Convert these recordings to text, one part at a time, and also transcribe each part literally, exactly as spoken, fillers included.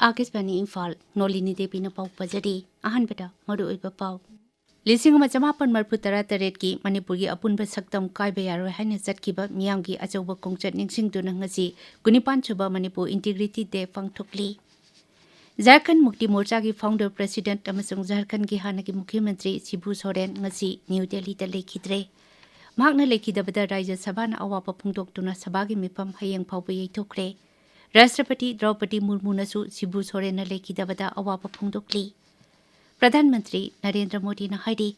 ꯑꯥꯀꯥꯁꯕꯥꯅꯤ ꯏꯝꯐꯥꯜ, ꯅꯣꯂꯤꯅꯤ ꯗꯦꯕꯤꯅ ꯄꯥꯎ ꯄꯥꯖꯔꯤ꯫ ꯑꯍꯥꯟꯕꯗ ꯃꯔꯨꯑꯣꯏꯕ ꯄꯥꯎ꯫ ꯂꯤꯁꯤꯡ ꯑꯃ ꯆꯃꯥꯄꯟ ꯃꯔꯤꯐꯨ ꯇꯔꯥ ꯇꯔꯦꯠꯀꯤ ꯃꯅꯤꯄꯨꯔꯒꯤ ꯑꯄꯨꯟꯕ ꯁꯛꯇꯝ ꯀꯥꯏꯕ ꯌꯥꯔꯣꯏ ꯍꯥꯏꯅ ꯆꯠꯈꯤꯕ ꯃꯤꯌꯥꯝꯒꯤ ꯑꯆꯧꯕ ꯈꯣꯡꯆꯠ ꯅꯤꯡꯁꯤꯡꯗꯨꯅ ꯉꯁꯤ ꯀꯨꯟꯅꯤꯄꯥꯟ ꯁꯨꯕ ꯃꯅꯤꯄꯨꯔ ꯏꯟꯇꯤꯒ꯭ꯔꯤꯇꯤ ꯗꯦ ꯄꯥꯡꯊꯣꯛꯂꯤ꯫ ꯖꯥꯔꯈꯟꯗ ꯃꯨꯛꯇꯤ ꯃꯣꯔꯆꯥꯒꯤ ꯐꯥꯎꯟꯗꯔ ꯄ꯭ꯔꯦꯁꯤꯗꯦꯟꯠ ꯑꯃꯁꯨꯡ ꯖꯥꯔꯈꯟꯗꯒꯤ ꯍꯥꯟꯅꯒꯤ ꯃꯨꯈ꯭ꯌ ꯃꯟꯇ꯭ꯔꯤ ꯁꯤꯕꯨ ꯁꯣꯔꯦꯟ ꯉꯁꯤ ꯅ꯭ꯌꯨ ꯗꯦꯜꯂꯤꯗ ꯂꯩꯈꯤꯗ꯭ꯔꯦ꯫ ꯃꯍꯥꯛꯅ ꯂꯩꯈꯤꯗꯕꯗ ꯔꯥꯖ꯭ꯌ ꯁꯚꯥꯅ ꯑꯋꯥꯕ ꯐꯣꯡꯗꯣꯛꯇꯨꯅ ꯁꯚꯥꯒꯤ ꯃꯤꯐꯝ ꯍꯌꯦꯡ ꯐꯥꯎꯕ ꯌꯩꯊꯣꯛꯈ꯭ꯔꯦ꯫ ꯔꯥꯁꯇ꯭ꯔꯄꯇꯤ ꯗ꯭ꯔꯧꯄꯗꯤ ꯃꯨꯔꯃꯨꯅꯁꯨ ꯁꯤꯕꯨ ꯁꯣꯔꯦꯟꯅ ꯂꯩꯈꯤꯗꯕꯗ ꯑꯋꯥꯕ ꯐꯣꯡꯗꯣꯛꯂꯤ꯫ ꯄ꯭ꯔꯙꯥꯟ ꯃꯟꯇ꯭ꯔꯤ ꯅꯔꯦꯟꯗ꯭ꯔ ꯃꯣꯗꯤꯅ ꯍꯥꯏꯔꯤ,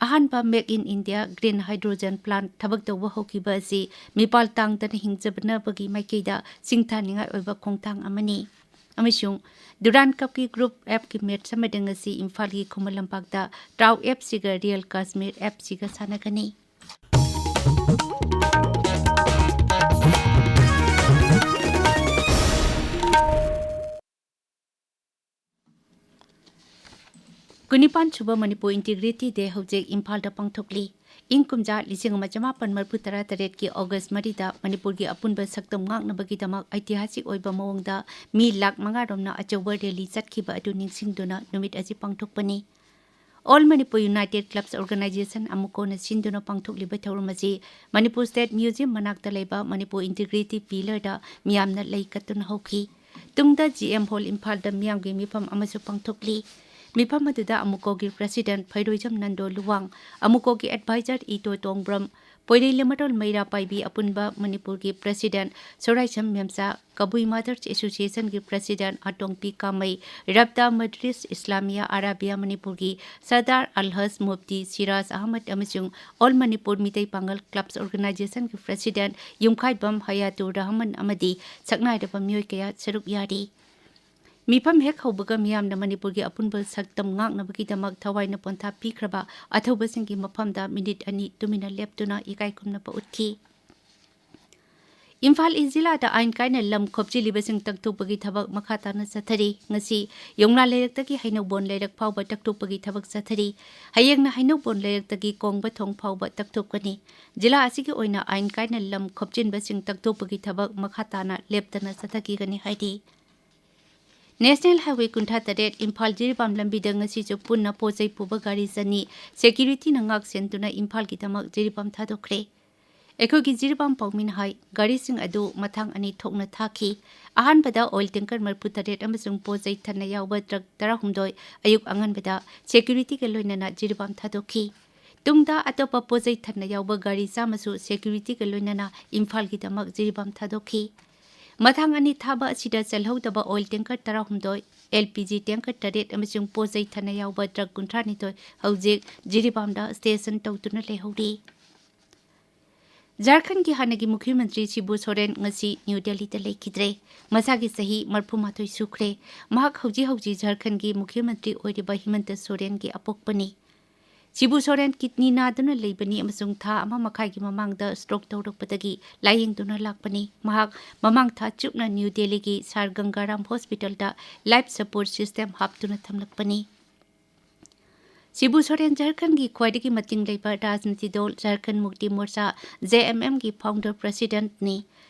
ꯑꯍꯥꯟꯕ Make in India Green Hydrogen Plant ꯊꯕꯛ ꯇꯧꯕ ꯍꯧꯈꯤꯕ ꯑꯁꯤ ꯃꯤꯄꯥꯜ ꯇꯥꯡꯗꯅ ꯍꯤꯡꯖꯅꯕꯒꯤ ꯃꯥꯏꯀꯩꯗ ꯁꯤꯡꯊꯥꯅꯤꯡꯉꯥꯏ ꯑꯣꯏꯕ ꯈꯣꯡꯊꯥꯡ ꯑꯃꯅꯤ꯫ ꯑꯃꯁꯨꯡ ꯗꯨꯔꯥꯟ ꯀꯞꯀꯤ Group F ꯀꯤ ꯃꯦꯆ ꯑꯃꯗ ꯉꯁꯤ ꯏꯝꯐꯥꯜꯒꯤ ꯈꯨꯃꯟ ꯂꯝꯄꯥꯛꯇ ꯇ꯭ꯔꯥꯎ F Cꯒ ꯔꯤꯌꯦꯜ ꯀꯥꯁꯃꯤꯔ F Cꯒ ꯁꯥꯟꯅꯒꯅꯤ꯫ ꯀꯨꯟꯅꯤꯄꯥꯟ ꯁꯨꯕ ꯃꯅꯤꯄꯨꯔ ꯏꯟꯇꯤꯒ꯭ꯔꯤꯇꯤ ꯗꯦ ꯍꯧꯖꯤꯛ ꯏꯝꯐꯥꯜꯗ ꯄꯥꯡꯊꯣꯛꯂꯤ꯫ ꯏꯪ ꯀꯨꯝꯖꯥ ꯂꯤꯁꯤꯡ ꯑꯃ ꯆꯃꯥꯄꯟ ꯃꯔꯤꯐꯨ ꯇꯔꯥ ꯇꯔꯦꯠꯀꯤ ꯑꯣꯒꯁ ꯃꯔꯤꯗ ꯃꯅꯤꯄꯨꯔꯒꯤ ꯑꯄꯨꯟꯕ ꯁꯛꯇꯝ ꯉꯥꯛꯅꯕꯒꯤꯗꯃꯛ ꯑꯩꯇꯤꯍꯥꯁꯤꯛ ꯑꯣꯏꯕ ꯃꯑꯣꯡꯗ ꯃꯤ ꯂꯥꯈ ꯃꯉꯥ ꯔꯣꯝꯅ ꯑꯆꯧꯕ ꯔꯦꯂꯤ ꯆꯠꯈꯤꯕ ꯑꯗꯨ ꯅꯤꯡꯁꯤꯡꯗꯨꯅ ꯅꯨꯃꯤꯠ ꯑꯁꯤ ꯄꯥꯡꯊꯣꯛꯄꯅꯤ꯫ All Manipur United Clubs Organization, ꯑꯃꯨꯀꯣꯅ ꯁꯤꯟꯗꯨꯅ ꯄꯥꯡꯊꯣꯛꯂꯤꯕ ꯊꯧꯔꯝ ꯑꯁꯤ ꯃꯅꯤꯄꯨꯔ ꯁ꯭ꯇꯦꯠ ꯃ꯭ꯌꯨꯖꯤꯌꯝ ꯃꯅꯥꯛꯇ ꯂꯩꯕ ꯃꯅꯤꯄꯨꯔ ꯏꯟꯇꯤꯒ꯭ꯔꯤꯇꯤ ꯄꯤꯂꯔꯗ ꯃꯤꯌꯥꯝꯅ ꯂꯩ ꯀꯠꯇꯨꯅ ꯍꯧꯈꯤ꯫ ꯇꯨꯡꯗ ꯖꯤ ꯑꯦꯝ ꯍꯣꯜ ꯏꯝꯐꯥꯜꯗ ꯃꯤꯌꯥꯝꯒꯤ ꯃꯤꯐꯝ ꯑꯃꯁꯨ ꯄꯥꯡꯊꯣꯛꯂꯤ꯫ ꯃꯤꯐꯝ ꯑꯗꯨꯗ ꯑꯃꯨꯀꯣꯒꯤ ꯄ꯭ꯔꯦꯁꯤꯗꯦꯟꯠ ꯐꯩꯔꯣꯏꯖꯝ ꯅꯟꯗꯣ ꯂꯨꯋꯥꯡ, ꯑꯃꯨꯀꯣꯒꯤ ꯑꯦꯗꯚꯥꯏꯖꯔ ꯏꯇꯣ ꯇꯣꯡꯕ꯭ꯔꯝ, ꯄꯣꯏꯔꯩꯂꯦꯃꯔꯣꯜ ꯃꯩꯔꯥ ꯄꯥꯏꯕꯤ ꯑꯄꯨꯟꯕ ꯃꯅꯤꯄꯨꯔꯒꯤ ꯄ꯭ꯔꯦꯁꯤꯗꯦꯟꯠ ꯁꯣꯔꯥꯏꯁꯝ ꯃꯦꯝꯆꯥ, ꯀꯕꯨꯏ ꯃꯥꯗꯔꯁ ꯑꯦꯁꯣꯁꯤꯌꯦꯁꯟꯒꯤ ꯄ꯭ꯔꯦꯁꯤꯗꯦꯟꯠ ꯑꯇꯣꯡꯄꯤ ꯀꯥꯃꯩ, ꯔꯕꯇꯥ ꯃꯗꯔꯤꯁ ꯏꯁꯂꯥꯃꯤꯌꯥ ꯑꯔꯥꯕꯤꯌꯥ ꯃꯅꯤꯄꯨꯔꯒꯤ ꯁꯔꯗꯥꯔ ꯑꯜꯍꯖ ꯃꯨꯐꯇꯤ ꯁꯤꯔꯥꯖ ꯑꯍꯃꯗ ꯑꯃꯁꯨꯡ ꯑꯣꯜ ꯃꯅꯤꯄꯨꯔ ꯃꯤꯇꯩ ꯄꯥꯉꯜ ꯀ꯭ꯂꯕꯁ ꯑꯣꯔꯒꯅꯥꯏꯖꯦꯁꯟꯒꯤ ꯄ꯭ꯔꯦꯁꯤꯗꯦꯟꯠ ꯌꯨꯝꯈꯥꯏꯕꯝ ꯍꯌꯥꯇꯨꯔ ꯔꯍꯃꯟ ꯑꯃꯗꯤ ꯁꯛꯅꯥꯏꯔꯕ ꯃꯤꯑꯣꯏ ꯀꯌꯥ ꯁꯔꯨꯛ ꯌꯥꯔꯤ꯫ ꯃꯤꯐꯝ ꯍꯦꯛ ꯍꯧꯕꯒ ꯃꯤꯌꯥꯝꯅ ꯃꯅꯤꯄꯨꯔꯒꯤ ꯑꯄꯨꯟꯕ ꯁꯛꯇꯝ ꯉꯥꯛꯅꯕꯒꯤꯗꯃꯛ ꯊꯋꯥꯏꯅ ꯄꯣꯟꯊꯥ ꯄꯤꯈ꯭ꯔꯕ ꯑꯊꯧꯕꯁꯤꯡꯒꯤ ꯃꯐꯝꯗ ꯃꯤꯅꯤꯠ ꯑꯅꯤ ꯇꯨꯃꯤꯟꯅ ꯂꯦꯞꯇꯨꯅ ꯏꯀꯥꯏ ꯈꯨꯝꯅꯕ ꯎꯠꯈꯤ꯫ ꯏꯝꯐꯥꯜ ꯏꯁ ꯖꯤꯂꯥꯗ ꯑꯥꯏꯟ ꯀꯥꯏꯅ ꯂꯝ ꯈꯣꯞꯆꯤꯜꯂꯤꯕꯁꯤꯡ ꯇꯛꯊꯣꯛꯄꯒꯤ ꯊꯕꯛ ꯃꯈꯥ ꯇꯥꯅ ꯆꯠꯊꯔꯤ꯫ ꯉꯁꯤ ꯌꯣꯡꯅꯥ ꯂꯩꯔꯛꯇꯒꯤ ꯍꯩꯅꯧꯕꯣꯟ ꯂꯩꯔꯛ ꯐꯥꯎꯕ ꯇꯛꯊꯣꯛꯄꯒꯤ ꯊꯕꯛ ꯆꯠꯊꯔꯤ꯫ ꯍꯌꯦꯡꯅ ꯍꯩꯅꯧꯕꯣꯟ ꯂꯩꯔꯛꯇꯒꯤ ꯀꯣꯡꯕ ꯊꯣꯡ ꯐꯥꯎꯕ ꯇꯛꯊꯣꯛꯀꯅꯤ꯫ ꯖꯤꯂꯥ ꯑꯁꯤꯒꯤ ꯑꯣꯏꯅ ꯑꯥꯏꯟ ꯀꯥꯏꯅ ꯂꯝ ꯈꯣꯞꯆꯤꯟꯕꯁꯤꯡ ꯇꯛꯊꯣꯛꯄꯒꯤ ꯊꯕꯛ ꯃꯈꯥ ꯇꯥꯅ ꯂꯦꯞꯇꯅ ꯆꯠꯊꯈꯤꯒꯅꯤ ꯍꯥꯏꯔꯤ꯫ ꯅꯦꯁꯅꯦꯜ ꯍꯥꯏꯋꯦ ꯀꯨꯟꯊ꯭ꯔꯥ ꯇꯔꯦꯠ ꯏꯝꯐꯥꯜ ꯖꯤꯔꯤꯕꯥꯝ ꯂꯝꯕꯤꯗ ꯉꯁꯤꯁꯨ ꯄꯨꯟꯅ ꯄꯣꯠ ꯆꯩ ꯄꯨꯕ ꯒꯥꯔꯤ ꯆꯅꯤ ꯁꯦꯀ꯭ꯌꯨꯔꯤꯇꯤꯅ ꯉꯥꯛ ꯁꯦꯟꯗꯨꯅ ꯏꯝꯐꯥꯜꯒꯤꯗꯃꯛ ꯖꯤꯔꯤꯕꯥꯝ ꯊꯥꯗꯣꯛꯈ꯭ꯔꯦ꯫ ꯑꯩꯈꯣꯏꯒꯤ ꯖꯤꯔꯤꯕꯥꯝ ꯄꯥꯎꯃꯤꯅ ꯍꯥꯏ, ꯒꯥꯔꯤꯁꯤꯡ ꯑꯗꯨ ꯃꯊꯥꯡ ꯑꯅꯤ ꯊꯣꯛꯅ ꯊꯥꯈꯤ꯫ ꯑꯍꯥꯟꯕꯗ ꯑꯣꯏꯜ ꯇꯦꯡꯀꯔ ꯃꯔꯤꯐꯨ ꯇꯔꯦꯠ ꯑꯃꯁꯨꯡ ꯄꯣꯠ ꯆꯩ ꯊꯟꯅ ꯌꯥꯎꯕ ꯇ꯭ꯔꯛ ꯇꯔꯥꯍꯨꯝꯗꯣꯏ ꯑꯌꯨꯛ ꯑꯉꯟꯕꯗ ꯁꯦꯀ꯭ꯌꯨꯔꯤꯇꯤꯒ ꯂꯣꯏꯅꯅ ꯖꯤꯔꯤꯕꯥꯝ ꯊꯥꯗꯣꯛꯈꯤ꯫ ꯇꯨꯡꯗ ꯑꯇꯣꯞꯄ ꯄꯣꯠ ꯆꯩ ꯊꯟꯅ ꯌꯥꯎꯕ ꯒꯥꯔꯤ ꯆꯥꯝꯃꯁꯨ ꯁꯦꯀ꯭ꯌꯨꯔꯤꯇꯤꯒ ꯂꯣꯏꯅꯅ ꯏꯝꯐꯥꯜꯒꯤꯗꯃꯛ ꯖꯤꯔꯤꯕꯥꯝ ꯊꯥꯗꯣꯛꯈꯤ꯫ ꯃꯊꯥꯡ ꯑꯅꯤ ꯊꯥꯕ ꯑꯁꯤꯗ ꯆꯜꯍꯧꯗꯕ ꯑꯣꯏꯜ ꯇꯦꯡꯀꯔ ꯇꯔꯥꯍꯨꯝꯗꯣꯏ, ꯑꯦꯜ ꯄꯤ ꯖꯤ ꯇꯦꯡꯀꯔ ꯇꯔꯦꯠ ꯑꯃꯁꯨꯡ ꯄꯣꯠ ꯆꯩ ꯊꯟꯅ ꯌꯥꯎꯕ ꯇ꯭ꯔꯛ ꯀꯨꯟꯊ꯭ꯔꯥꯅꯤꯊꯣꯏ ꯍꯧꯖꯤꯛ ꯖꯤꯔꯤꯕꯥꯝꯗ ꯁ꯭ꯇꯦꯁꯟ ꯇꯧꯗꯨꯅ ꯂꯩꯍꯧꯔꯤ꯫ ꯖꯥꯔꯈꯟꯒꯤ ꯍꯥꯟꯅꯒꯤ ꯃꯨꯈ꯭ꯌ ꯃꯟꯇ꯭ꯔꯤ ꯁꯤꯕꯨ ꯁꯣꯔꯦꯟ ꯉꯁꯤ ꯅ꯭ꯌꯨ ꯗꯦꯜꯂꯤꯗ ꯂꯩꯈꯤꯗ꯭ꯔꯦ꯫ ꯃꯁꯥꯒꯤ ꯆꯍꯤ ꯃꯔꯤꯐꯨ ꯃꯥꯊꯣꯏ ꯁꯨꯈ꯭ꯔꯦ꯫ ꯃꯍꯥꯛ ꯍꯧꯖꯤꯛ ꯍꯧꯖꯤꯛ ꯖꯥꯔꯈꯟꯒꯤ ꯃꯨꯈ꯭ꯌ ꯃꯟꯇ꯭ꯔꯤ ꯑꯣꯏꯔꯤꯕ ꯍꯤꯃꯟꯇ ꯁꯣꯔꯦꯟꯒꯤ ꯑꯄꯣꯛꯄꯅꯤ꯫ ꯁꯤꯕꯨ ꯁꯣꯔꯦꯟ ꯀꯤꯗꯅꯤ ꯅꯥꯗꯨꯅ ꯂꯩꯕꯅꯤ ꯑꯃꯁꯨꯡ ꯊꯥ ꯑꯃ ꯃꯈꯥꯏꯒꯤ ꯃꯃꯥꯡꯗ ꯁ꯭ꯇ꯭ꯔꯣꯛ ꯇꯧꯔꯛꯄꯗꯒꯤ ꯂꯥꯌꯦꯡꯗꯨꯅ ꯂꯥꯛꯄꯅꯤ꯫ ꯃꯍꯥꯛ ꯃꯃꯥꯡ ꯊꯥ ꯆꯨꯞꯅ ꯅ꯭ꯌꯨ ꯗꯦꯜꯂꯤꯒꯤ ꯁꯥꯔ ꯒꯪꯒꯥꯔꯥꯝ ꯍꯣꯁꯄꯤꯇꯥꯜꯗ ꯂꯥꯏꯐ ꯁꯄꯣꯔꯠ ꯁꯤꯁꯇꯦꯝ ꯍꯥꯞꯇꯨꯅ ꯊꯝꯂꯛꯄꯅꯤ꯫ ꯁꯤꯕꯨ ꯁꯣꯔꯦꯟ ꯖꯥꯔꯈꯟꯒꯤ ꯈ꯭ꯋꯥꯏꯗꯒꯤ ꯃꯇꯤꯡ ꯂꯩꯕ ꯔꯥꯖꯅꯤꯇꯤ ꯗꯣꯜ ꯖꯥꯔꯈꯟ ꯃꯨꯛꯇꯤ ꯃꯣꯔꯆꯥ, ꯖꯦ ꯑꯦꯝ ꯑꯦꯝꯒꯤ ꯐꯥꯎꯟꯗꯔ ꯄ꯭ꯔꯦꯁꯤꯗꯦꯟꯠꯅꯤ꯫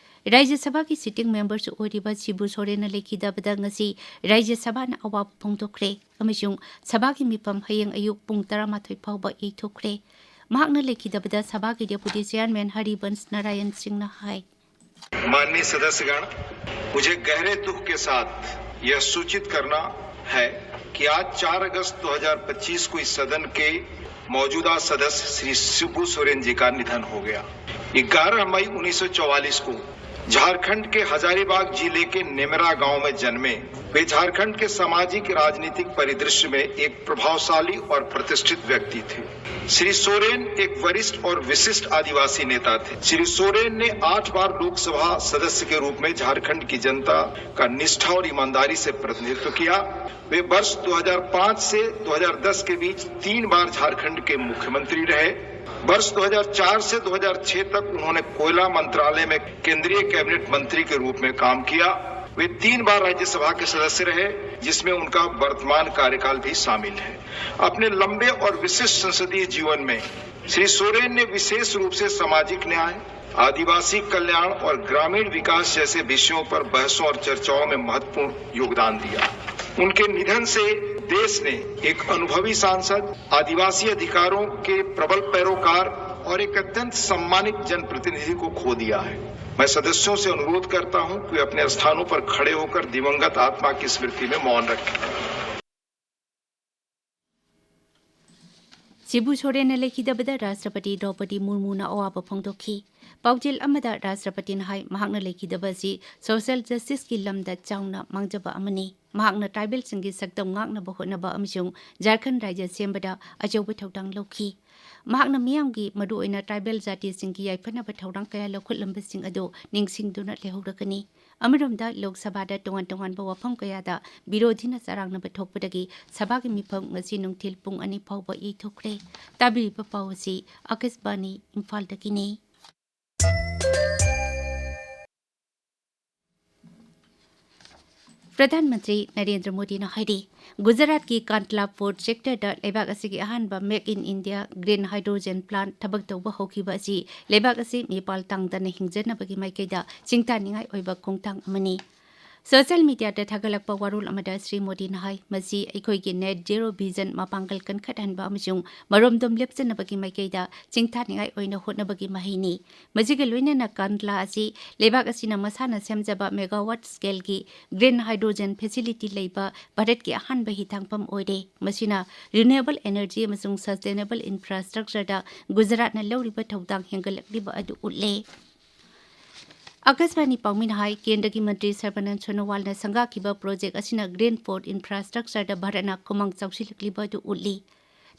ꯔꯥꯖ꯭ꯌ ꯁꯚꯥꯒꯤ ꯁꯤꯇꯤꯡ ꯃꯦꯝꯕꯔꯁꯨ ꯑꯣꯏꯔꯤꯕ ꯁꯤꯕꯨ ꯁꯣꯔꯦꯟꯅ ꯂꯩꯈꯤꯗꯕꯗ ꯉꯁꯤ ꯔꯥꯖ꯭ꯌ ꯁꯚꯥꯅ ꯑꯋꯥꯕ ꯐꯣꯡꯗꯣꯛꯈ꯭ꯔꯦ ꯑꯃꯁꯨꯡ ꯁꯚꯥꯒꯤ ꯃꯤꯐꯝ ꯍꯌꯦꯡ ꯑꯌꯨꯛ ꯄꯨꯡ ꯇꯔꯥꯃꯥꯊꯣꯏ ꯐꯥꯎꯕ ꯌꯩꯊꯣꯛꯈ꯭ꯔꯦ꯫ ꯃꯍꯥꯛꯅ ꯂꯩꯈꯤꯗꯕꯗ ꯁꯚꯥꯒꯤ ꯗꯦꯄꯨꯇꯤ ꯆꯤꯌꯥꯔꯃꯦꯟ ꯍꯔꯤꯕꯟꯁ ꯅꯥꯔꯥꯌꯟ ꯁꯤꯡꯅ ꯍꯥꯏ꯫ माननीय सदस्यगण, मुझे गहरे दुख के साथ यह सूचित करना है कि आज चार अगस्त दो हज़ार पच्चीस को इस सदन के मौजूदा सदस्य श्री शिबू सोरेन जी का निधन हो गया। ग्यारह मई उन्नीस सौ चौवालीस को झारखंड के हजारीबाग जिले के नेमरा गांव में जन्मे। वे झारखंड के सामाजिक राजनीतिक परिदृश्य में एक प्रभावशाली और प्रतिष्ठित व्यक्ति थे। श्री सोरेन एक वरिष्ठ और विशिष्ट आदिवासी नेता थे। श्री सोरेन ने आठ बार लोकसभा सदस्य के रूप में झारखंड की जनता का निष्ठा और ईमानदारी से प्रतिनिधित्व किया। वे वर्ष दो हज़ार पाँच से दो हज़ार दस के बीच तीन बार झारखंड के मुख्यमंत्री रहे। वर्ष दो हज़ार चार से दो हज़ार छह तक उन्होंने कोयला मंत्रालय में केंद्रीय कैबिनेट मंत्री के रूप में काम किया। वे तीन बार राज्यसभा के सदस्य रहे, जिसमें उनका वर्तमान कार्यकाल भी शामिल है। अपने लंबे और विशिष्ट संसदीय जीवन में श्री सोरेन ने विशेष रूप से सामाजिक न्याय, आदिवासी कल्याण और ग्रामीण विकास जैसे विषयों पर बहसों और चर्चाओं में महत्वपूर्ण योगदान दिया। उनके निधन से देश ने एक अनुभवी सांसद, आदिवासी अधिकारों के प्रबल पैरोकार और एक अत्यंत सम्मानित जनप्रतिनिधि को खो दिया है। मैं सदस्यों से अनुरोध करता हूं कि वे अपने स्थानों पर खड़े होकर दिवंगत आत्मा की स्मृति में मौन रखें। ꯁꯤꯕꯨ ꯁꯣꯔꯦꯟꯅ ꯂꯩꯈꯤꯗꯕꯗ ꯔꯥꯁꯇ꯭ꯔꯄꯇꯤ ꯗ꯭ꯔꯧꯄꯗꯤ ꯃꯨꯔꯃꯨꯅ ꯑꯋꯥꯕ ꯐꯣꯡꯗꯣꯛꯈꯤ꯫ ꯄꯥꯎꯖꯦꯜ ꯑꯃꯗ ꯔꯥꯁꯇ꯭ꯔꯄꯇꯤꯅ ꯍꯥꯏ, ꯃꯍꯥꯛꯅ ꯂꯩꯈꯤꯗꯕ ꯑꯁꯤ ꯁꯣꯁꯤꯌꯦꯜ ꯖꯁꯇꯤꯁꯀꯤ ꯂꯝꯗ ꯆꯥꯎꯅ ꯃꯥꯡꯖꯕ ꯑꯃꯅꯤ꯫ ꯃꯍꯥꯛꯅ ꯇ꯭ꯔꯥꯏꯕꯦꯜꯁꯤꯡꯒꯤ ꯁꯛꯇꯝ ꯉꯥꯛꯅꯕ ꯍꯣꯠꯅꯕ ꯑꯃꯁꯨꯡ ꯖꯥꯔꯈꯟꯗ ꯔꯥꯏꯖ꯭ꯌ ꯁꯦꯝꯕꯗ ꯑꯆꯧꯕ ꯊꯧꯗꯥꯡ ꯂꯧꯈꯤ꯫ ꯃꯍꯥꯛꯅ ꯃꯤꯌꯥꯝꯒꯤ, ꯃꯔꯨꯑꯣꯏꯅ ꯇ꯭ꯔꯥꯏꯕꯦꯜ ꯖꯥꯇꯤꯁꯤꯡꯒꯤ ꯌꯥꯏꯐꯅꯕ ꯊꯧꯔꯥꯡ ꯀꯌꯥ ꯂꯧꯈꯠꯂꯝꯕꯁꯤꯡ ꯑꯗꯨ ꯅꯤꯡꯁꯤꯡꯗꯨꯅ ꯂꯩꯍꯧꯔꯒꯅꯤ꯫ ꯑꯃꯔꯣꯝꯗ, ꯂꯣꯛ ꯁꯚꯥꯗ ꯇꯣꯉꯥꯟ ꯇꯣꯉꯥꯟꯕ ꯋꯥꯐꯝ ꯀꯌꯥꯗ ꯕꯤꯔꯣꯙꯤꯅ ꯆꯔꯥꯡꯅꯕ ꯊꯣꯛꯄꯗꯒꯤ ꯁꯚꯥꯒꯤ ꯃꯤꯐꯝ ꯉꯁꯤ ꯅꯨꯡꯊꯤꯜ ꯄꯨꯡ ꯑꯅꯤ ꯐꯥꯎꯕ ꯌꯩꯊꯣꯛꯈ꯭ꯔꯦ꯫ ꯇꯥꯕꯤꯔꯤꯕ ꯄꯥꯎ ꯑꯁꯤ ꯑꯥꯀꯥꯁꯕꯥꯅꯤ ꯏꯝꯐꯥꯜꯗꯒꯤꯅꯤ꯫ ꯄ꯭ꯔꯙꯥꯟ ꯃꯟꯇ꯭ꯔꯤ ꯅꯔꯦꯟꯗ꯭ꯔ ꯃꯣꯗꯤꯅ ꯍꯥꯏꯔꯤ, ꯒꯨꯖꯔꯥꯠꯀꯤ ꯀꯥꯟꯇꯂꯥ ꯄꯣꯔꯠ ꯁꯦꯛꯇꯔꯗ ꯂꯩꯕꯥꯛ ꯑꯁꯤꯒꯤ ꯑꯍꯥꯟꯕ Make in India Green Hydrogen Plant ꯊꯕꯛ ꯇꯧꯕ ꯍꯧꯈꯤꯕ ꯑꯁꯤ ꯂꯩꯕꯥꯛ ꯑꯁꯤ ꯃꯤꯄꯥꯜ ꯇꯥꯡꯗꯅ ꯍꯤꯡꯖꯅꯕꯒꯤ ꯃꯥꯏꯀꯩꯗ ꯆꯤꯡꯊꯥꯅꯤꯡꯉꯥꯏ ꯑꯣꯏꯕ ꯈꯣꯡꯊꯥꯡ ꯑꯃꯅꯤ꯫ ꯁꯣꯁꯤꯌꯦꯜ ꯃꯤꯗꯤꯌꯥꯗ ꯊꯥꯒꯠꯂꯛꯄ ꯋꯥꯔꯣꯜ ꯑꯃꯗ ꯁ꯭ꯔꯤ ꯃꯣꯗꯤꯅ ꯍꯥꯏ, ꯃꯁꯤ ꯑꯩꯈꯣꯏꯒꯤ Net Zero Vision ꯃꯄꯥꯡꯒꯜ ꯀꯟꯈꯠꯍꯟꯕ ꯑꯃꯁꯨꯡ ꯃꯔꯣꯝꯗꯣꯝ ꯂꯦꯞꯆꯅꯕꯒꯤ ꯃꯥꯏꯀꯩꯗ ꯆꯤꯡꯊꯥꯅꯤꯡꯉꯥꯏ ꯑꯣꯏꯅ ꯍꯣꯠꯅꯕꯒꯤ ꯃꯍꯩꯅꯤ꯫ ꯃꯁꯤꯒ ꯂꯣꯏꯅꯅ ꯀꯥꯟꯗꯂꯥ ꯑꯁꯤ ꯂꯩꯕꯥꯛ ꯑꯁꯤꯅ ꯃꯁꯥꯅ ꯁꯦꯝꯖꯕ megawatt scale ꯒꯤ green hydrogen facility ꯂꯩꯕ ꯚꯥꯔꯠꯀꯤ ꯑꯍꯥꯟꯕ ꯍꯤꯊꯥꯡꯐꯝ ꯑꯣꯏꯔꯦ꯫ ꯃꯁꯤꯅ renewable energy ꯑꯃꯁꯨꯡ sustainable infrastructure ꯗ ꯒꯨꯖꯔꯥꯠꯅ ꯂꯧꯔꯤꯕ ꯊꯧꯗꯥꯡ ꯍꯦꯟꯒꯠꯂꯛꯂꯤꯕ ꯑꯗꯨ ꯎꯠꯂꯦ꯫ ꯑꯥꯀꯥꯁꯕꯥꯅꯤ ꯄꯥꯎꯃꯤꯅ ꯍꯥꯏ, ꯀꯦꯟꯗ꯭ꯔꯒꯤ ꯃꯟꯇ꯭ꯔꯤ ꯁꯔꯕꯥꯅꯟꯗ ꯁꯣꯅꯣꯋꯥꯜꯅ ꯁꯪꯒꯥꯈꯤꯕ ꯄ꯭ꯔꯣꯖꯦꯛ ꯑꯁꯤꯅ green port infrastructure ꯗ ꯚꯥꯔꯠꯅ ꯈꯨꯃꯥꯡ ꯆꯥꯎꯁꯤꯜꯂꯛꯂꯤꯕ ꯑꯗꯨ ꯎꯠꯂꯤ꯫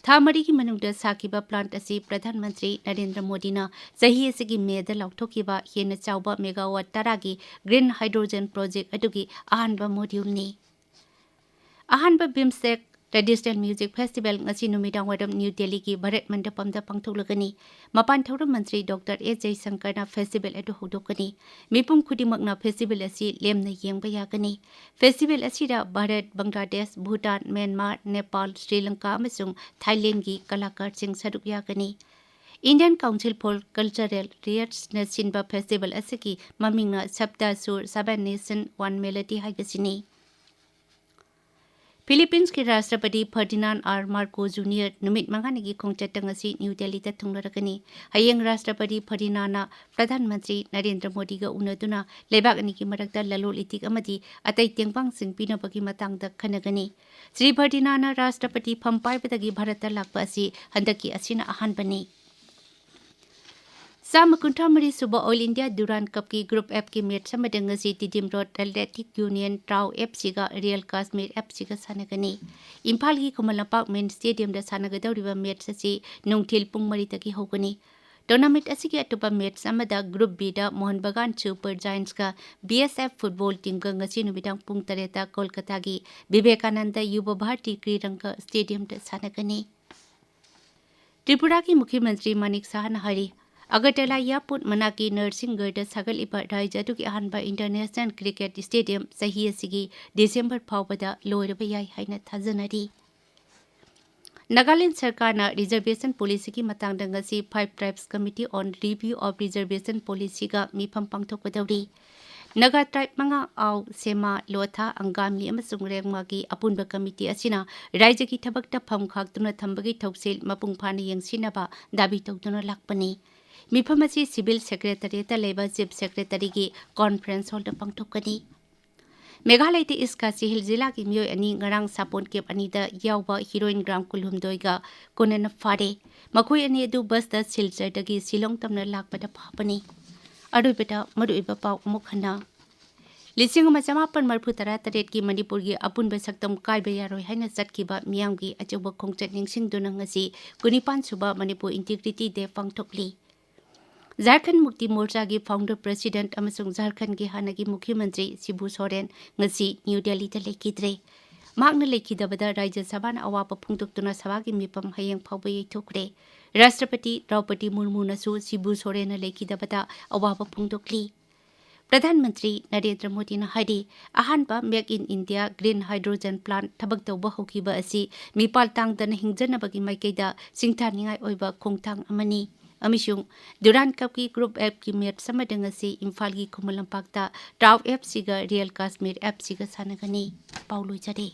ꯊꯥ ꯃꯔꯤꯒꯤ ꯃꯅꯨꯡꯗ ꯁꯥꯈꯤꯕ ꯄ꯭ꯂꯥꯟꯠ ꯑꯁꯤ ꯄ꯭ꯔꯙꯥꯟ ꯃꯟꯇ꯭ꯔꯤ ꯅꯔꯦꯟꯗ꯭ꯔ ꯃꯣꯗꯤꯅ ꯆꯍꯤ ꯑꯁꯤꯒꯤ ꯃꯦꯗ ꯂꯥꯎꯊꯣꯛꯈꯤꯕ ꯍꯦꯟꯅ ꯆꯥꯎꯕ megawatt ꯇꯔꯥꯒꯤ green hydrogen project ꯑꯗꯨꯒꯤ ꯑꯍꯥꯟꯕ module ꯅꯤ꯫ ꯑꯍꯥꯟꯕ BIMSTEC Traditional Music Festival ꯉꯁꯤ ꯅꯨꯃꯤꯗꯥꯡꯋꯥꯏꯔꯝ ꯅ꯭ꯌꯨ ꯗꯦꯜꯂꯤꯒꯤ ꯚꯥꯔꯠ ꯃꯟꯗꯄꯝꯗ ꯄꯥꯡꯊꯣꯛꯂꯒꯅꯤ꯫ ꯃꯄꯥꯟ ꯊꯧꯔꯝ ꯃꯟꯇ꯭ꯔꯤ ꯗꯣꯛꯇꯔ ꯑꯦꯁ ꯖꯌꯁꯪꯀꯔꯅ festival ꯑꯗꯨ ꯍꯧꯗꯣꯛꯀꯅꯤ꯫ ꯃꯤꯄꯨꯝ ꯈꯨꯗꯤꯡꯃꯛꯅ festival ꯑꯁꯤ ꯂꯦꯝꯅ ꯌꯦꯡꯕ ꯌꯥꯒꯅꯤ꯫ Festival ꯑꯁꯤꯗ ꯚꯥꯔꯠ, ꯕꯪꯒ꯭ꯂꯥꯗꯦꯁ, ꯚꯨꯇꯥꯟ, ꯃ꯭ꯌꯥꯟꯃꯥꯔ, ꯅꯦꯄꯥꯜ, ꯁ꯭ꯔꯤ ꯂꯪꯀꯥ ꯑꯃꯁꯨꯡ ꯊꯥꯏꯂꯦꯟꯒꯤ ꯀꯂꯥꯀꯥꯔꯁꯤꯡ ꯁꯔꯨꯛ ꯌꯥꯒꯅꯤ꯫ Indian Council for Cultural Rights ꯅ ꯁꯤꯟꯕ festival ꯑꯁꯤꯒꯤ ꯃꯃꯤꯡꯅ ꯁꯞꯇꯥ ꯁꯨꯔ, Seven Nation One Melody ꯍꯥꯏꯕꯁꯤꯅꯤ꯫ ꯐꯤꯂꯤꯄꯤꯟꯁꯀꯤ ꯔꯥꯁꯇ꯭ꯔꯄꯇꯤ ꯐꯔꯗꯤꯅꯥꯟ ꯑꯥꯔ ꯃꯥꯔꯀꯣ ꯖꯨꯅꯤꯌꯔ ꯅꯨꯃꯤꯠ ꯃꯉꯥꯅꯤꯒꯤ ꯈꯣꯡꯆꯠꯇ ꯉꯁꯤ ꯅ꯭ꯌꯨ ꯗꯦꯜꯂꯤꯗ ꯊꯨꯡꯂꯔꯒꯅꯤ꯫ ꯍꯌꯦꯡ ꯔꯥꯁꯇ꯭ꯔꯄꯇꯤ ꯐꯔꯗꯤꯅꯥꯟꯅ ꯄ꯭ꯔꯙꯥꯟ ꯃꯟꯇ꯭ꯔꯤ ꯅꯔꯦꯟꯗ꯭ꯔ ꯃꯣꯗꯤꯒ ꯎꯅꯗꯨꯅ ꯂꯩꯕꯥꯛ ꯑꯅꯤꯒꯤ ꯃꯔꯛꯇ ꯂꯂꯣꯟ ꯏꯇꯤꯛ ꯑꯃꯗꯤ ꯑꯇꯩ ꯇꯦꯡꯕꯥꯡꯁꯤꯡ ꯄꯤꯅꯕꯒꯤ ꯃꯇꯥꯡꯗ ꯈꯟꯅꯒꯅꯤ꯫ ꯁ꯭ꯔꯤ ꯐꯔꯗꯤꯅꯥꯟꯅ ꯔꯥꯁꯇ꯭ꯔꯄꯇꯤ ꯐꯝ ꯄꯥꯏꯕꯗꯒꯤ ꯚꯥꯔꯠꯇ ꯂꯥꯛꯄ ꯑꯁꯤ ꯍꯟꯗꯛꯀꯤ ꯑꯁꯤꯅ ꯑꯍꯥꯟꯕꯅꯤ꯫ ꯆꯥꯝꯃ ꯀꯨꯟꯊ꯭ꯔꯥ ꯃꯔꯤ ꯁꯨꯕ ꯑꯣꯜ ꯏꯟꯗꯤꯌꯥ ꯗꯨꯔꯥꯟ ꯀꯞꯀꯤ ꯒ꯭ꯔꯨꯞ ꯑꯦꯐꯀꯤ ꯃꯦꯠꯆ ꯑꯃꯗ ꯉꯁꯤ Tiddim road athletic union TRAU ꯑꯦꯐꯁꯤꯒ ꯔꯤꯌꯦꯜ ꯀꯥꯁꯃꯤꯔ ꯑꯦꯐꯁꯤꯒ ꯁꯥꯟꯅꯒꯅꯤ꯫ ꯏꯝꯐꯥꯜꯒꯤ ꯈꯨꯃꯟ ꯂꯝꯄꯥꯛ ꯃꯦꯟ ꯁ꯭ꯇꯦꯗꯤꯌꯝꯗ ꯁꯥꯟꯅꯒꯗꯧꯔꯤꯕ ꯃꯦꯠꯆ ꯑꯁꯤ ꯅꯨꯡꯊꯤꯜ ꯄꯨꯡ ꯃꯔꯤꯗꯒꯤ ꯍꯧꯒꯅꯤ꯫ ꯇꯣꯔꯅꯥꯃꯦꯟꯠ ꯑꯁꯤꯒꯤ ꯑꯇꯣꯞꯄ ꯃꯦꯠꯆ ꯑꯃꯗ ꯒ꯭ꯔꯨꯞ ꯕꯤꯗ ꯃꯣꯍꯟ ꯕꯒꯥꯟ ꯁꯨꯄꯔ ꯖꯥꯏꯟꯠꯁꯀ ꯕꯤ ꯑꯦꯁ ꯑꯦꯐ ꯐꯨꯠꯕꯣꯜ ꯇꯤꯝꯒ ꯉꯁꯤ ꯅꯨꯃꯤꯗꯥꯡ ꯄꯨꯡ ꯇꯔꯦꯠꯇ ꯀꯣꯜꯀꯇꯥꯒꯤ ꯕꯤꯕꯦꯀꯥꯅꯟꯗ ꯌꯨꯕ ꯚꯥꯔꯇꯤ ꯀ꯭ꯔꯤꯔꯪꯒ ꯁ꯭ꯇꯦꯗꯤꯌꯝꯗ ꯁꯥꯟꯅꯒꯅꯤ꯫ ꯇ꯭ꯔꯤꯄꯨꯔꯥꯒꯤ ꯃꯨꯈ꯭ꯌ ꯃꯟꯇ꯭ꯔꯤ ꯃꯥꯅꯤꯛ ꯁꯍꯥꯅ ꯍꯥꯏꯔꯤ, ꯑꯒꯔꯇꯂꯥ ꯏꯌꯥꯔꯄꯣꯔꯠ ꯃꯅꯥꯛꯀꯤ ꯅꯔꯁꯤꯡꯒꯔꯗ ꯁꯥꯒꯠꯂꯤꯕ ꯔꯥꯖ꯭ꯌ ꯑꯗꯨꯒꯤ ꯑꯍꯥꯟꯕ ꯏꯟꯇꯔꯅꯦꯁꯅꯦꯜ ꯀ꯭ꯔꯤꯀꯦꯠ ꯁ꯭ꯇꯦꯗꯤꯌꯝ ꯆꯍꯤ ꯑꯁꯤꯒꯤ ꯗꯤꯁꯦꯝꯕꯔ ꯐꯥꯎꯕꯗ ꯂꯣꯏꯔꯕ ꯌꯥꯏ ꯍꯥꯏꯅ ꯊꯥꯖꯅꯔꯤ꯫ ꯅꯥꯒꯥꯂꯦꯟ ꯁꯔꯀꯥꯔꯅ ꯔꯤꯖꯔꯕꯦꯁꯟ ꯄꯣꯂꯤꯁꯤꯒꯤ ꯃꯇꯥꯡꯗ ꯉꯁꯤ Five Tribes Committee on Review of Reservation Policyꯒ ꯃꯤꯐꯝ ꯄꯥꯡꯊꯣꯛꯀꯗꯧꯔꯤ꯫ ꯅꯥꯒꯥ ꯇ꯭ꯔꯥꯏꯕ ꯃꯉꯥ, ꯑꯥꯎ, ꯁꯦꯃꯥ, ꯂꯣꯊꯥ, ꯑꯪꯒꯥꯃꯤ ꯑꯃꯁꯨꯡ ꯔꯦꯡꯃꯥꯒꯤ ꯑꯄꯨꯟꯕ ꯀꯃꯤꯇꯤ ꯑꯁꯤꯅ ꯔꯥꯖ꯭ꯌꯒꯤ ꯊꯕꯛꯇ ꯐꯝ ꯈꯥꯛꯇꯨꯅ ꯊꯝꯕꯒꯤ ꯊꯧꯁꯤꯜ ꯃꯄꯨꯡ ꯐꯥꯅ ꯌꯦꯡꯁꯤꯟꯅꯕ ꯗꯥꯕꯤ ꯇꯧꯗꯨꯅ ꯂꯥꯛꯄꯅꯤ꯫ ꯃꯤꯐꯝ ꯑꯁꯤ ꯁꯤꯚꯤꯜ ꯁꯦꯀ꯭ꯔꯦꯇꯔꯤꯌꯦꯠꯇ ꯂꯩꯕ ꯆꯤꯐ ꯁꯦꯀ꯭ꯔꯦꯇꯔꯤꯒꯤ ꯀꯣꯟꯐ꯭ꯔꯦꯟꯁ ꯍꯣꯜꯗ ꯄꯥꯡꯊꯣꯛꯀꯅꯤ꯫ ꯃꯦꯘꯥꯂꯌꯒꯤ ꯏꯁ ꯈꯥꯁꯤ ꯍꯤꯜ ꯖꯤꯂꯥꯒꯤ ꯃꯤꯑꯣꯏ ꯑꯅꯤ ꯉꯔꯥꯡ ꯁꯥꯄꯣꯟ ꯀꯦꯞ ꯑꯅꯤꯗ ꯌꯥꯎꯕ ꯍꯤꯔꯣꯏꯟ ꯒ꯭ꯔꯥꯝ ꯀꯨꯟꯍꯨꯝꯗꯣꯏꯒ ꯀꯣꯟꯅꯅ ꯐꯥꯔꯦ꯫ ꯃꯈꯣꯏ ꯑꯅꯤ ꯑꯗꯨ ꯕꯁꯇ ꯁꯤꯜꯆꯔꯗꯒꯤ ꯁꯤꯂꯣꯡ ꯇꯝꯅ ꯂꯥꯛꯄꯗ ꯐꯥꯕꯅꯤ꯫ ꯑꯔꯣꯏꯕꯗ ꯃꯔꯨꯑꯣꯏꯕ ꯄꯥꯎ ꯑꯃꯨꯛ ꯍꯟꯅ꯫ ꯂꯤꯁꯤꯡ ꯑꯃ ꯆꯃꯥꯄꯟ ꯃꯔꯤꯐꯨ ꯇꯔꯥ ꯇꯔꯦꯠꯀꯤ ꯃꯅꯤꯄꯨꯔꯒꯤ ꯑꯄꯨꯟꯕ ꯁꯛꯇꯝ ꯀꯥꯏꯕ ꯌꯥꯔꯣꯏ ꯍꯥꯏꯅ ꯆꯠꯈꯤꯕ ꯃꯤꯌꯥꯝꯒꯤ ꯑꯆꯧꯕ ꯈꯣꯡꯆꯠ ꯅꯤꯡꯁꯤꯡꯗꯨꯅ ꯉꯁꯤ ꯀꯨꯟꯅꯤꯄꯥꯟ ꯁꯨꯕ ꯃꯅꯤꯄꯨꯔ ꯏꯟꯇꯤꯒ꯭ꯔꯤꯇꯤ ꯗꯦ ꯄꯥꯡꯊꯣꯛꯂꯤ꯫ ꯖꯥꯔꯈꯟ ꯃꯨꯛꯇꯤ ꯃꯣꯔꯆꯥꯒꯤ ꯐꯥꯎꯟꯗꯔ ꯄ꯭ꯔꯦꯁꯤꯗꯦꯟꯠ ꯑꯃꯁꯨꯡ ꯖꯥꯔꯈꯟꯒꯤ ꯍꯥꯟꯅꯒꯤ ꯃꯨꯈ꯭ꯌ ꯃꯟꯇ꯭ꯔꯤ ꯁꯤꯕꯨ ꯁꯣꯔꯦꯟ ꯉꯁꯤ ꯅ꯭ꯌꯨ ꯗꯦꯜꯂꯤꯗ ꯂꯩꯈꯤꯗ꯭ꯔꯦ꯫ ꯃꯍꯥꯛꯅ ꯂꯩꯈꯤꯗꯕꯗ ꯔꯥꯖ꯭ꯌ ꯁꯚꯥꯅ ꯑꯋꯥꯕ ꯐꯣꯡꯗꯣꯛꯇꯨꯅ ꯁꯚꯥꯒꯤ ꯃꯤꯐꯝ ꯍꯌꯦꯡ ꯐꯥꯎꯕ ꯌꯩꯊꯣꯛꯈ꯭ꯔꯦ꯫ ꯔꯥꯁꯇ꯭ꯔꯄꯇꯤ ꯗ꯭ꯔꯧꯄꯗꯤ ꯃꯨꯔꯃꯨꯅꯁꯨ ꯁꯤꯕꯨ ꯁꯣꯔꯦꯟꯅ ꯂꯩꯈꯤꯗꯕꯗ ꯑꯋꯥꯕ ꯐꯣꯡꯗꯣꯛꯂꯤ꯫ ꯄ꯭ꯔꯙꯥꯟ ꯃꯟꯇ꯭ꯔꯤ ꯅꯔꯦꯟꯗ꯭ꯔ ꯃꯣꯗꯤꯅ ꯍꯥꯏꯔꯤ, ꯑꯍꯥꯟꯕ Make in India Green Hydrogen Plant ꯊꯕꯛ ꯇꯧꯕ ꯍꯧꯈꯤꯕ ꯑꯁꯤ ꯃꯤꯄꯥꯜ ꯇꯥꯡꯗꯅ ꯍꯤꯡꯖꯅꯕꯒꯤ ꯃꯥꯏꯀꯩꯗ ꯁꯤꯡꯊꯥꯅꯤꯡꯉꯥꯏ ꯑꯣꯏꯕ ꯈꯣꯡꯊꯥꯡ ꯑꯃꯅꯤ꯫ ꯑꯃꯁꯨꯡ ꯗꯨꯔꯥꯟ ꯀꯞꯀꯤ Group Fꯀꯤ ꯃꯦꯠꯆ ꯑꯃꯗ ꯉꯁꯤ ꯏꯝꯐꯥꯜꯒꯤ ꯈꯨꯃꯟ ꯂꯝꯄꯥꯛꯇ TAW Fcꯒ Real Kashmir Fcꯒ ꯁꯥꯟꯅꯒꯅꯤ꯫ ꯄꯥꯎ ꯂꯣꯏꯖꯔꯦ꯫